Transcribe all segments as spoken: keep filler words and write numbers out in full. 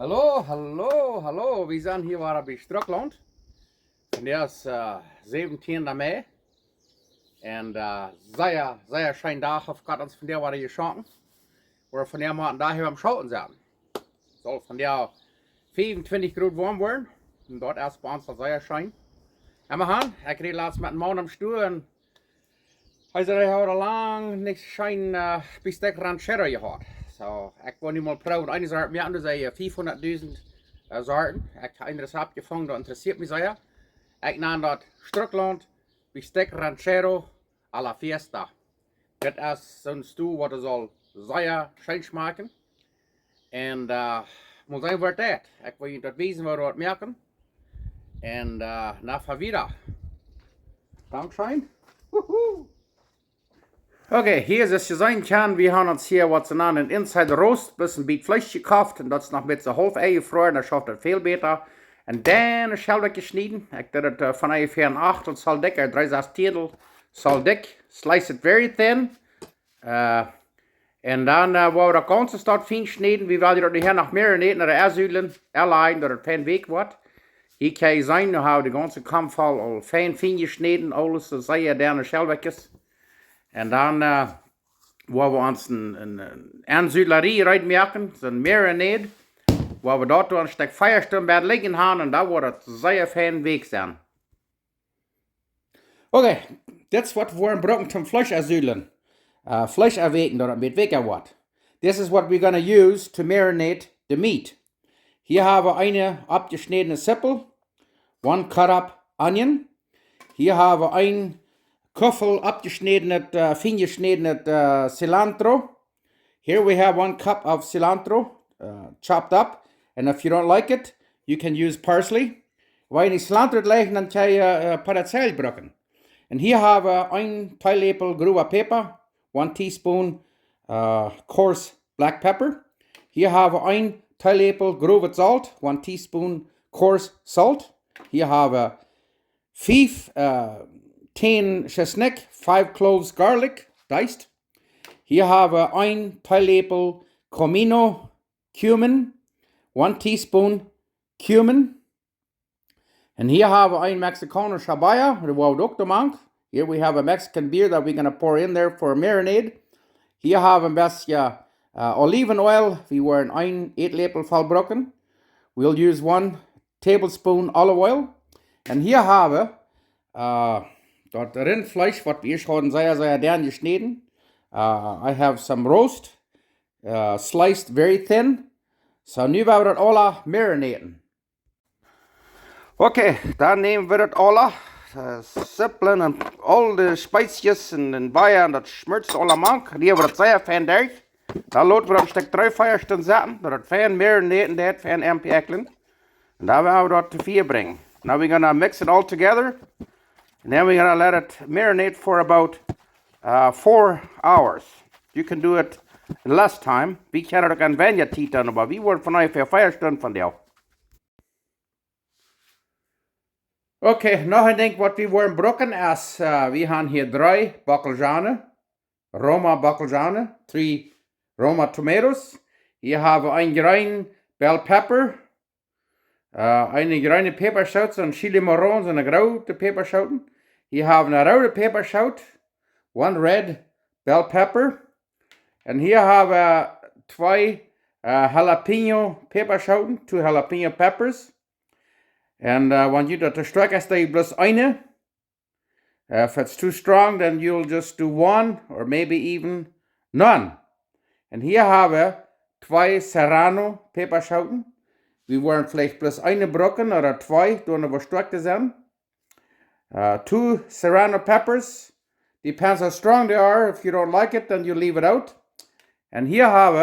Hallo, hallo, hallo. Wie sent hia wada bie Strucklaunt. Un daut es, äh, säwentieenden Mei. Un, äh, sea, sea scheenen Dach haft Gott ons vondoag wada jeschonken. Wie vondoag mau een Dach hia aum Schauten sennen. Saul vondoag fiefuntwintich Grod woam woaren. Un daut es bie ons aul sea scheen. Emma han, ekj räd latst met een Maun aum Stua un hee säd, hee haud aul lang nich scheen, äh, Bistec Ranchero jehaut. Soo, ekj wull nu mol proowen, eene Sort moaken, daut sent fiefuntwintich, äh, Sorten. Ekj hab een Rezept jefungen, daut interessieet mie sea. Ekj nan daut Strucklaunt Bistec Ranchero a la Fiesta. Daut es soon Stu, waut et saul sea scheen schmakjen. Un, äh, mott sennen, woat daut. Ekj well junt daut wiesen, woo wie daut moaken. Un, äh, na, fa wieda. Dankscheen. Wuhu. Okay, hia es et, jie seenen kjennen, wie haben ons hia waut see nanen een Inside Roast, bloos een bät Fleesch jekoft un daut es noch met soo haulf enjefroaren, dan schauft et väl bäta. Un dan Schelwakjes jeschnäden. Ekj deed et, äh, von onjefäa een Achtel soo dikj, äh, dree Sastiertel soo dikj. Slice it very thin. Äh, un dan, äh, woa wie daut gaunze Stekj fien schnieden. Wie wellen daut nu hia noch mea näten, no de Äsülen, älajen, daut et fein weekj woat. Hia kjenn jie seenen, nu hab wie de gaunze Kom voll aul fein, fien jeschnäden, aules soo sea denne Schelwakjes. Un dan, äh, woa wie ons een, een, een Äsülerie reed moaken, soon Marinade, woa wie daut doa een Stekj Fia Stund bie lijen haben, un dan woat et sea fein weekj sennen. Okay, dit es waut wie brucken toom Fleesch äsülen. Äh, Fleesch äweekjen, daut et een bät weekja woat. This is what we're gonna use to marinate the meat. Hia hab wie eene aufjeschnädne Zippel, one cut up onion. Hia hab wie een Kuffel aufjeschnädnet, äh, fien jeschnädnet, äh, cilantro. Here we have one cup of cilantro, uh, chopped up. And if you don't like it, you can use parsley. Wan jie cilantro nich jleichen, dan kjenn jie, uh, Parasell brucken. Un hia hab wie een Teeläpel growa Päpa, one teaspoon, uh, coarse black pepper. Hia hab wie een Teeläpel growet Solt, one teaspoon coarse salt. Hia hab wie fief, uh, Tänen Tschesnikj, five cloves garlic, diced. Hia hab wie een Teeläpel Comino, cumin, one teaspoon cumin. Un hia hab wie een Mexicano Champaña, daut woa wie uk doamank. Here we have a Mexican beer that we're gonna pour in there for a marinade. Hia hab wie een bät, uh, Olivenoil, wie woaren een Ätläpel voll brucken. We'll use one tablespoon olive oil. Un hia hab wie, uh, daut Rintfleesch, waut wie ieescht hauden, sea, sea denn jeschnäden. Uh, I have some roast, uh, sliced very thin. Soo, nu woa wie daut aula marinaten. Okay, dan näm wie daut aula, uh, Zippel un aul de Spezjes un, un Bia un daut schmort aula mank. Hia woat et sea fein derch. Dan lot wie daut een Stekj dree, vea Stund sitten, daut et fein marinaten deit, fein aunpieekjlen. Un dan woa wie daut to Fia brinjen. Now we're gonna mix it all together. And then we're gonna let it marinate for about, uh, four hours. You can do it in less time. Wie kjennen daut uk en weinja Tiet doonen, oba wie woaren von onjefäa vea Stund vondoag. Okay, noch een Dinkj waut wie woaren brucken es, uh, wie haben hia dree Bockelzwiebeln, Roma Bockelzwiebeln, three Roma tomatoes. Hia hab wie een jreenen bell pepper, uh, eene jreene Päpaschoot, soon chile morrón, soon groote Päpaschoot. Hia hab wie eene roode Päpaschoot, one red bell pepper. Un hia hab wie twee, uh, jalapeño Päpaschoot, two jalapeño peppers. Un, uh, wan junt daut too stoakj es, dan bloos eene. Uh, if it's too strong, then you'll just do one or maybe even none. Un hia hab wie twee serrano Päpaschoot. Wie woaren veleicht bloos eene brucken ooda twee, doonen woo stoakj dee sent. Uh, two serrano peppers. Depends how strong they are. If you don't like it, then you leave it out. Un hia hab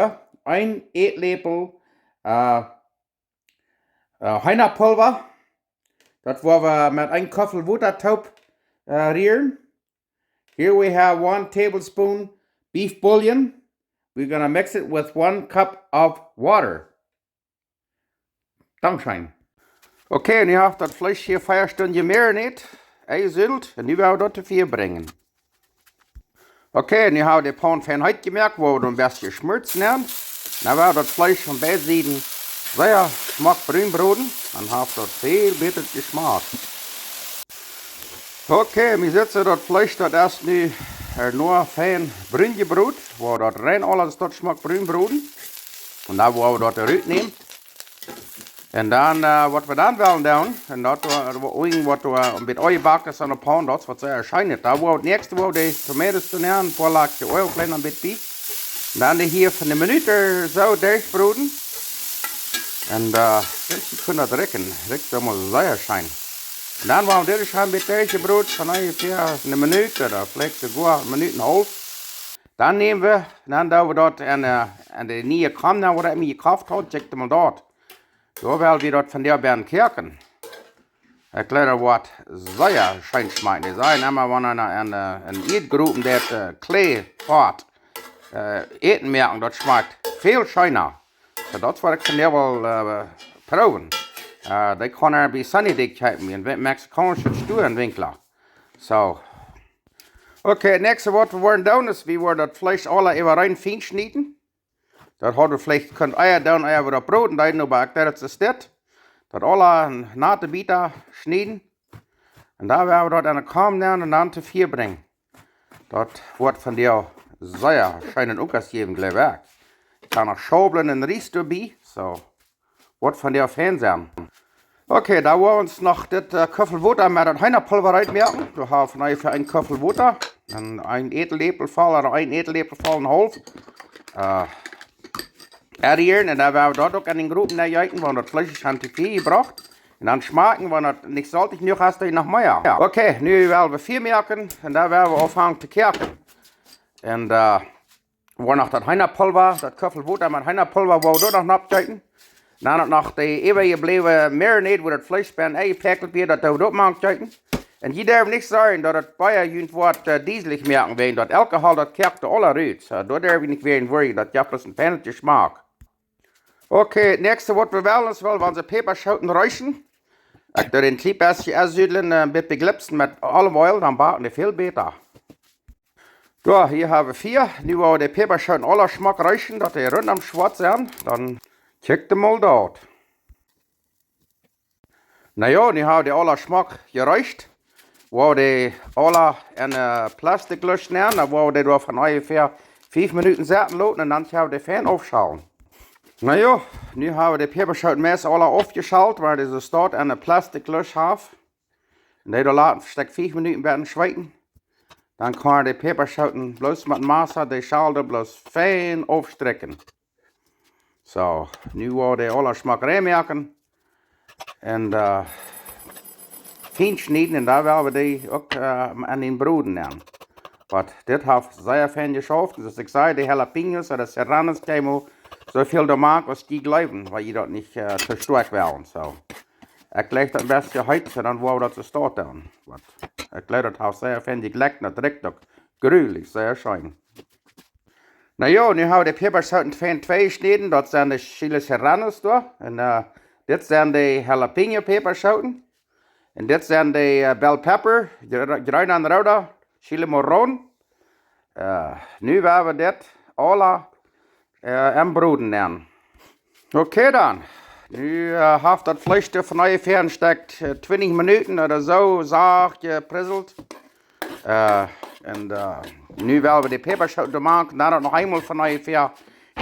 wie een Ätläpel, uh, uh, Heenapulva. Daut woa wie met een Kuffel Wota toop, uh, rieren. Here we have one tablespoon beef bouillon. We're gonna mix it with one cup of water. Dankscheen. Okay, nu haft daut Fleesch hia vea Stund jemarinated, enjeseedelt, un nu woa wie daut to Fia brinjen. Okay, nu hab wie de Paun fein heet jemoakt, woa wie dan best jeschmort haben. Nu woa wie daut Fleesch von beid Sieden, sea schmock brun broden, dan haft daut väl bäta Jeschmak. Okay, wie seenen daut Fleesch, daut es nu, äh, nu fein brun jebrot, woa daut rein aules daut schmock brun broden. Un dan woa wie daut rut nämen. Un dan, äh, waut wie dan wellen doonen, un daut wie, wie irjent waut wie een bät Oaja backen aun de Paun, daut es waut sea scheen es. Dan woa wie daut näakjste, woa wie de Tomatoes doonen, een poa Läpel Oaja, kjlien bät bie. Un dan dee hia fa eene Minut soo derchbroden. Un, äh, dan kjenn jie daut rikjen. Rikjt emma sea scheen. Un dan woa wie dit scheen bät derchjebrot, von onjefäa eene Minut ooda veleicht soogoa eene Minut un eene haulwe. Dan näm wie, dan doo wie daut en, äh, en de niee Kom, dan woa ekj mie jekoft haud, check mol daut. Soo well wie daut von doa bie kjikjen. Ekj jleew daut woat sea scheen schmakjen. Dee sajen emma, wan eena en, äh, en Ieedgropen daut, äh, Kjlee haft, äh, Äten moaken, daut schmakjt väl scheena. Soo, daut woa ekj von doa woll, äh, proowen. Äh, dee kaun eena bie Sunny Day kjeepen, en mexikaunschen Stua en Winkler. Soo. Okay, näakjste waut wie woaren doonen es, wie woaren daut Fleesch aula äwa rein fien schnieden. Daut haud wie veleicht kunt ea doonen, ea wie daut broden deeden, oba ekj deed daut soo, daut aula en nate Bieta schnieden. Un dan woa wie daut en de Kom nämen un dan to Fia brinjen. Daut woat von doa sea scheen un Ukas jäwen, jleew ekj. Kaun noch Schaublen un Ries doabie, soo. Woat von doa fein sennen. Okay, dan woa wie ons noch dit, äh, Kuffel Wota met daut Heenapulva reed moaken. Wie haben onjefäa een Kuffel Wota. Un een Ätelläpel voll, ooda een Ätelläpel voll un haulf. Äh, erhieren. Un dan woa wie daut uk en dän Gropen nenjeeten, wan daut Fleesch es aun de Fia jebrocht. Un dan schmakjen, wan daut nich soltich jenuach es, dan noch mea. Okay, nu well wie Fia moaken. Un dan woa wie aunfangen to koaken. Un, äh, woa noch daut Heenapulva, daut Kuffel Wota met Heenapulva, woa wie daut noch nopp jeeten. Dan uk noch de äwajebläwne Marinade, wua daut Fleesch bie enjepakjt wia, daut doo wie uk mank jeeten. Un jie derwen nich sajen, daut daut bie junt woat, äh, dieselich moaken, wäajen daut Alkohol, daut koakt aula rut. Soo, doa derw jie nich wäajen woaren, daut jeft bloos een feina Jeschmak. Okay, näakjste waut wie wellen es, well wie onse Päpaschooten reeschen. Ekj doo dän kjlien bät ensüdlen, äh, een bät beglipsen met Olive Oil, dan backen dee väl bäta. Soo, hia hab wie Fia. Nu woa wie de Päpaschooten aula schmock reeschen, daut dee runtom schwoat sent. Dan check mol daut. Na jo, nu hab wie dee aula schmock jereescht. Woa wie dee aula en, äh, Plastiklusch nämen, dan woa wie dee doa von onjefäa fief Minuten sitten loten un dan woa wie dee fein aufschalen. Na jo, nu hab wie de Päpaschooten meist aula aufjeschalt, wiels dee soo staut en de Plastiklusch haft. Un dee doa loten een Stekj fief Minuten bie schweeten. Dan kaun de Päpaschooten bloos met Massa de Schal doa bloos fein aufstrakjen. Soo, nu woa wie dee aula schmock rein moaken. Un, äh, fien schnieden un dan well wie dee uk, äh, en dän Broden nämen. Oba dit haft sea fein jeschauft. Soo aus ekj säd, de Jalapeños ooda Serranos kjeemen soo väl doamank aus jie jleewen, wiels jie daut nich, äh, too stoakj wellen. Soo. Ekj jleich daut een bät heet, soo dan woa wie daut soo staut doonen. Oba ekj jleich daut haft sea fein jejlekjt, daut rikjt uk jrulich, sea scheen. Na jo, nu hab wie de Päpaschooten fein twei jeschnäden, daut sent de Chile Serranos doa. Un, äh, dit sent de Jalapeño Päpaschooten. Un dit sent de, äh, Bell Pepper, jre-, jreena un rooda, Chile Morrón. Äh, nu woa wie dit aula, äh, em Broden nämen. Okay dan. Nu, äh, haft daut Fleesch doa von onjefäa een Stekj, äh, twintich Minuten ooda soo sacht jepriselt. Äh, un, äh, nu well wie de Päpaschooten doa mank, dan daut noch eemol von onjefäa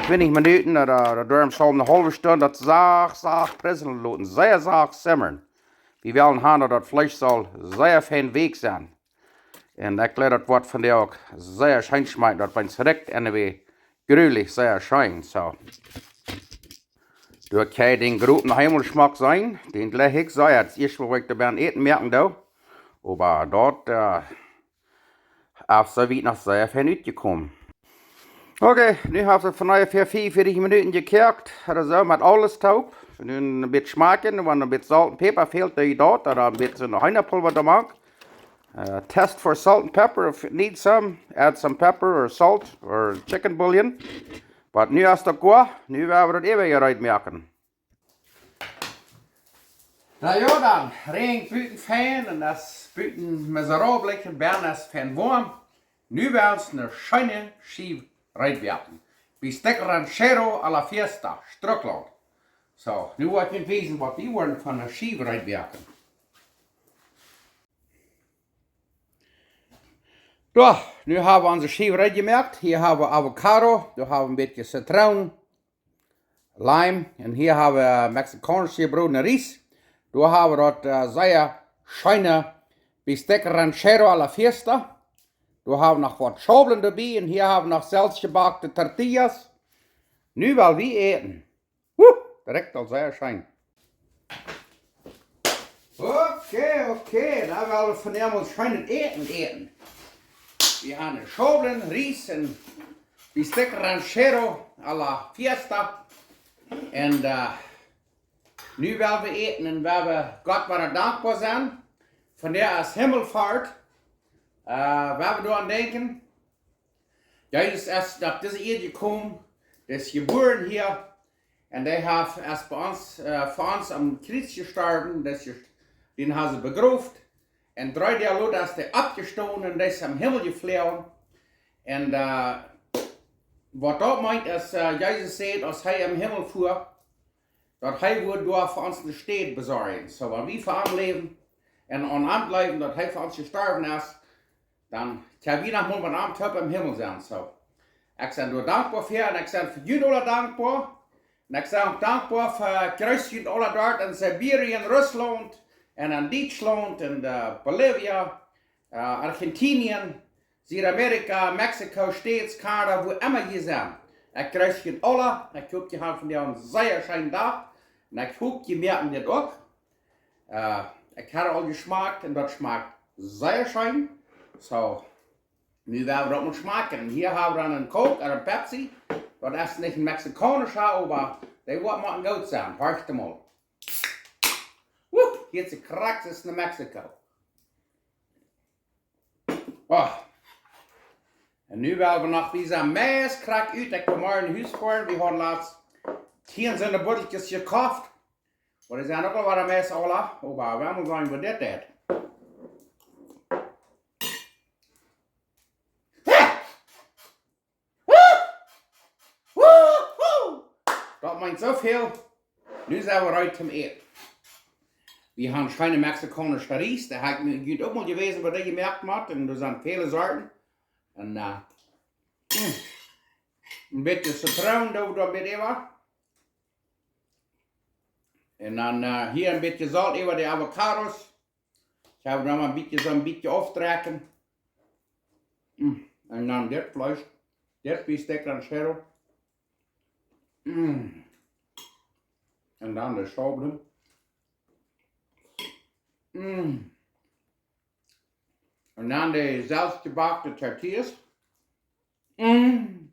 twintich Minuten ooda, ooda doarom saul eene haulwe Stund daut sacht, sacht priseln loten, sea sacht simmern. Wie wellen haben, daut daut Fleesch saul sea fein weekj sennen. Un ekj jleich daut woat von doa uk sea scheen schmakjen, daut woat rikjt un wia jrulich sea scheen, soo. Doa kaun jie dän Gropen noch eemol schmock seenen, dän jleich ekj sea, daut es ieescht waut ekj doa bie Äten moaken doo. Oba daut, äh, es soo wiet noch sea fein utjekomen. Okay, nu haft et von onjefäa fiefunvieetich Minuten jekoakt, ooda soo, met aules toop. Nu een bät schmakjen, wan een bät Solt un Päpa fält, doo jie daut, ooda een bät Heenapulva doamank. Uh, test for salt and pepper. If you need some, add some pepper or salt or chicken bouillon. Oba nu es daut goot, nu woa wie daut äwa reed moaken. Na jo dan, räajent buten fein un es buten miserabel un bennen es fein woam. Nu woa wie eene scheene Schiew reed moaken. Bistec ranchero a la fiesta, Strucklaunt. Soo, nu woa ekj junt wiesen waut wie woaren von de Schiew reed moaken. Soo, nu hab wie onse Schiew reed jemoakt. Hia hab wie Avocado, doa hab wie een bät Zitroon, Lime, un hia hab wie mexikaunsche jebrodne Ries. Doa hab wie daut, äh, sea scheene Bistec Ranchero a la Fiesta. Doa hab wie noch waut Schaublen doabie un hia hab wie noch selfstjebackte Tortillas. Nu well wie äten. Woo, daut rikjt aul sea scheen. Okay, okay, dan well wie vondoag scheenet Äten äten. Wie haben Schaublen, Ries un Bistec Ranchero a la Fiesta. Un, äh, nu well wie äten un well wie Gott wada dankboa sennen. Vondoag es Himmelfoat. Äh, well wie doaraun denkjen. Jesus es opp dise Ieed jekomen, dee es jebuaren hia, un dee haft, es bie ons, äh, fa ons aum Kjriez jestorwen, dee es je-, dän haben see begroft, un dree Doag lota es dee oppjestonen un dee es em Himmel jefloagen. Un, äh, waut daut meent es, äh, Jesus säd, aus hee em Himmel fua, daut hee wudd doa fa ons ne Städ besorjen. Soo, wan wie fa am läwen un aun am jleewen, daut hee fa ons jestorwen es, dan kjenn wie noch mol met am toop em Himmel sennen. Soo, ekj sie doa dankboa fa un ekj sie fa junt aula dankboa. Un ekj sie uk dankboa fa, jreess junt aula doa en Sibirien, Russlaunt un en Dietschlaunt un, äh, Bolivien, äh, Argentinien, Südamerika, Mexiko, States, Kanada, wua emma jie sent. Ekj jreess junt aula. Ekj hop, jie haben vondoag een sea scheenen Dach. Un ekj hop, jie moaken dit uk. Äh, ekj hab aul jeschmakt un daut schmakjt sea scheen. Soo, nu woa wie daut mol schmakjen. Un hia hab wie dan een Coke un een Pepsi. Daut es nich een mexikaunscha, oba dee woat mau goot sennen. Horcht mol. Woo, hia es de Kraxis en Mexiko. Oh. Un nu well wie noch wiesen, meist krakjt ut, ekj woa morjen no Hus foaren. Wie haben latst tieen soone Buttelkjes jekoft. Oba dee sent uk aul wada meist aula, oba wie motten seenen, woo dit deit. Daut meent soo väl. Nu sent wie reed toom Äten. Wie haben scheene mexikaunsche Ries. Doa hab ekj nu, junt uk mol jewäsen, waut dee jemoakt haft. Un doa sent väle Sorten. Un, äh, mm, een bät Zitroon, doa, doa een bät äwa. Un dan, äh, hia een bät Solt äwa de Avocados. Ekj hab noch mau een bät, soo een bät aufdrekjen. Mm. Un dan dit Fleesch. Dit Bistec Ranchero. Mm. Un dan de Schaublen. Mm. Un dan de selfstjebackte Tortillas. Mm.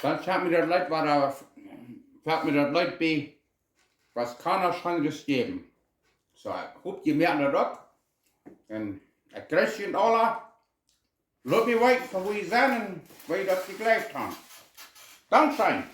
Dan felt mie daut Leet, wua, felt mie daut Leet bie, waut kaun et scheenret jäwen. Soo, ekj hop, jie moaken daut uk. Un ekj jreess junt aula. Lot mie weeten, von wua jie sent un woo jie daut jejlikjt haben. Dankscheen.